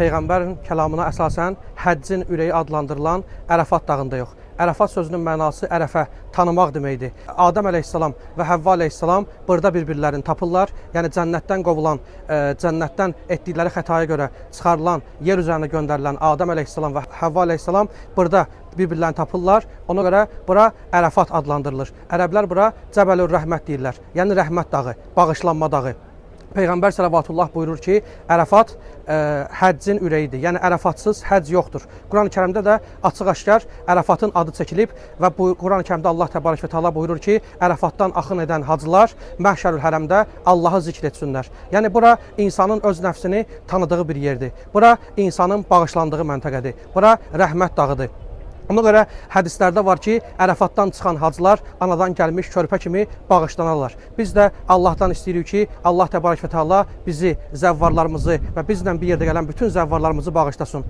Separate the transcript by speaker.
Speaker 1: Peyğəmbərin kəlamına əsasən həccin ürəyi adlandırılan Ərəfat dağındayıq. Ərəfat sözünün mənası ərəfə, tanımaq deməkdir. Adəm əleyhissalam və Həvva əleyhissalam burada bir-birlərini tapırlar. Yəni cənnətdən qovulan, cənnətdən etdikləri xətaya görə çıxarılan, yer üzərinə göndərilən Adəm əleyhissalam və Həvva əleyhissalam burada bir-birlərini tapırlar. Ona görə bura Ərəfat adlandırılır. Ərəblər bura Cəbəlür Rəhmət deyirlər. Yəni rəhmət dağı, bağışlanma dağı. Peyğəmbər səlavatullah buyurur ki, Ərəfat həccin ürəyidir. Yəni Ərəfatsız həcc yoxdur. Quran-ı Kərimdə də açıq-aşkar Ərəfatın adı çəkilib və bu Quran-ı Kərimdə Allah Təbarək və Təala buyurur ki, Ərəfatdan axın edən hacılar Məhşərül Hərəmdə Allahı zikr etsinlər. Yəni bura insanın öz nəfsini tanıdığı bir yerdir. Bura insanın bağışlandığı məntəqədir. Bura rəhmət dağıdır. Ona görə hədislərdə var ki, Ərəfatdan çıxan hacılar anadan gəlmiş körpə kimi bağışlanarlar. Biz də Allahdan istəyirik ki, Allah Təbarək və Təala bizi, zəvvarlarımızı və bizlə bir yerdə gələn bütün zəvvarlarımızı bağışlasın.